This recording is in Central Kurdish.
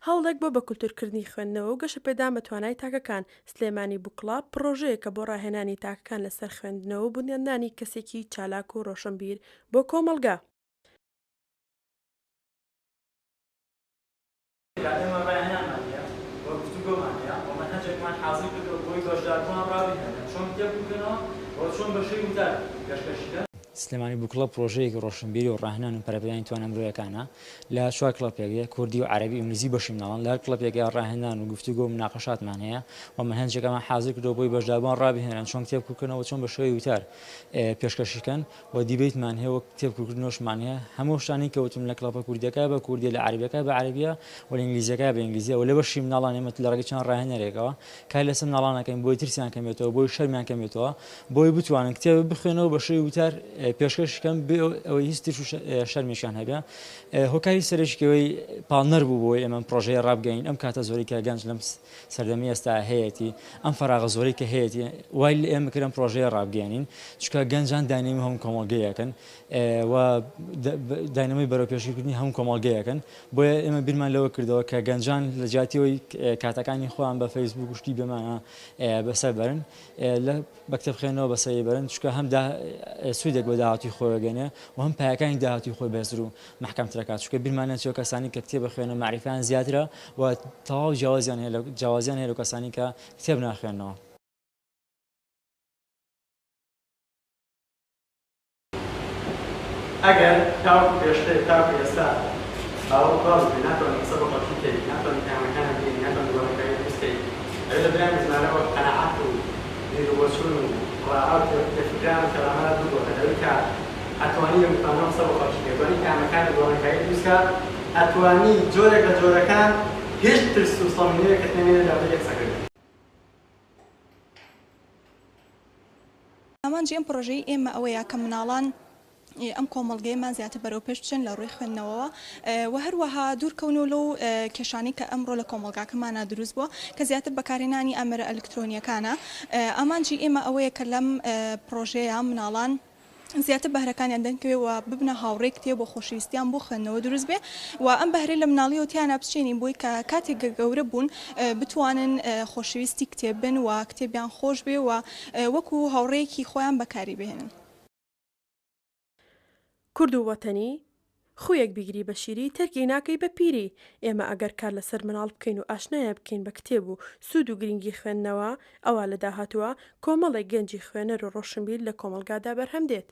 هەوڵێک بۆ بەکولتوورکردنی خوێندنەوە و گەشەپێدان بە توانای تاکەکان، سلێمانی بوک کڵاپ پڕۆژەیەکە بۆ ڕاهێنانی تاکەکان لەسەر خوێندنەوە و بونیادنانی کەسێکی چالاک و ڕۆشنبیر بۆ کۆمەڵگا. ئێمە ڕاهێنانمان هەیە و گفتوگۆمان هەیە و مەنهەجێکمان حازر کردووە بۆی بەشداربووان ڕابهێنن چۆن کتێب بخوێنەوە و چۆن بە شێوەی وتار پێشکەشی کەن. سلێمانی بوک کڵەب پڕۆژەیەکی ڕۆشنبیری و ڕاهێنان و پەرەپێدانی توانا مرۆیەکانە لە چوار کڵەب پێکدێت، کوردی و عەرەبی و ئینگلیزی بەشی مناڵان، لە هەر کڵەبێکا ڕاهێنان و گفتوگۆ و مناقەشاتمان هەیە و مەنهەجێکمان حازر کردووە بۆی بەشداربووان ڕابهێنن چۆن کتێب کورتکەنەوە و چۆن بە شێوەی وتار پێشکەشی کەن و دیبەیتمان هەیە و کتێب کورتکردنەوەشمان هەیە هەموو شتانەی کە وتم لە کڵەپە کوردیەکە بە کوردیە لە عەرەبیەکە بە عەرەبیە و لە ئینگلیزیەکە بە ئینگلیزیە و لە بەشی مناڵان ئێمە لە ڕێگەی چەند ڕاهێنەرێکەوە کار لەسەر مناڵان ئەکەین بۆی ترسیان کەم بێتەوە بۆی شەرمیان کەم بێتەوە بۆی بتوانن کتێب بخوێنەوە بە شێوەی وتار پێشکەشی کەن بێ ئەوەی هیچ ترس و شەرمێکیان هەبێ هۆکاری سەرەکی کەوەی پاڵنەر بوو بۆی ئێمە پرۆژەیە ڕابگەین ئەم کاتە زۆری کە گەنج لەم سەردەمی ئێستا هەیەتی ئەم فەراغە زۆرەی کە هەیەتی وای لە ئێمە کرد ئەم پرۆژەیە ڕابگەیەنین چونکە گەنجان داینەمی هەموو کۆمەڵگەیەکن و داینەمۆی بەرەوپێشکردنی هەموو کۆمەڵگەیەکن بۆیە ئێمە بیرمان لەوە کردەوە کە گەنجان لە جیاتی ئەوەی کاتەکانی خۆیان بە فەیسبوک و شتی بێمانا بەسەر بەرن لە بە کتێب خوێندنەوە بەسەری بەرن چونکە هەم سوودێک بە داهاتووی خۆی ئەگەینێ و هەم پایەکانی داهاتووی خۆی بەهێزتر و مەحکەمتر ئەکات چونکە بیرمان نەچێ کەسانی کە کتێب ئەخوێنن مەعریفەیان زیاترە و تەواو جیاوازیان هەیە لە جیاوازیان هەیە لەو کەسانی کە کتێب ناخوێننەوە. ئەگەر تاوەکو پێشتر تاوەکو ئێستا باوەڕت وابووبێ ناتوانی قسە بۆ خەڵکی بکەی، ناتوانی پەیامەکانت بگەینی، ناتوانی گۆڕانکاری دروست کەی، ئەبێ لە برای مزمارەوە قەناعەت و بیروبۆچوون و ڕائە و تێفکران و تێڕامانت بگۆڕێ لەوەی کە ئەتوانی بە متمانەوە قسە بۆ خەڵکی بکەی، ئەتوانی پەیامەکانت گۆڕانکاری دروست کا، ئەتوانی جۆرێک لە جۆرەکان هیچ ترس و سەمینەیەکت نەمێنێ لە ڕێگەی قسەکردن. ئامانجی ئەم پڕۆژەی ئێمە ئەوەیە کە مناڵان ئەم کۆمەڵگەیەمان زیاتر بەرەو پێش بچن لە ڕووی خوێندنەوەوە و هەروەها دوورکەون و لەو کێشانەی کە ئەمڕۆ لە کۆمەڵگاکەمانا دروست بووە کە زیاتر بەکارهێنانی ئامێرە ئەلکترۆنییەکانە ئامانجی ئێمە ئەوەیە کە لەم پڕۆژەیە مناڵان زیاتر بەهرەکانیان دەرکەوێ و ببنە هاوڕێی کتێب و خۆشەویستیان بۆ خوێندنەوە دروست بێ و ئەم بەهرەی لە مناڵیەوە تیانا بچێنین بۆی کە کاتێک گە گەورە بوون بتوانن خۆشەویستی کتێب بن و کتێبیان خۆش بێ و وەکو هاوڕێیەکی خۆیان بەکاری بهێنن. کورد و وەتەنی، خوویەک بیگری بە شیری تەرکی ناکەی بە پیری، ئێمە ئەگەر کار لەسەر مناڵ بکەین و ئاشنایان بکەین بە کتێب و سوود و گرنگی خوێندنەوە، ئەوا لە داهاتووا کۆمەڵێک گەنجی خوێنەر و ڕۆشنبیر لە کۆمەڵگادا بەرهەم دێت.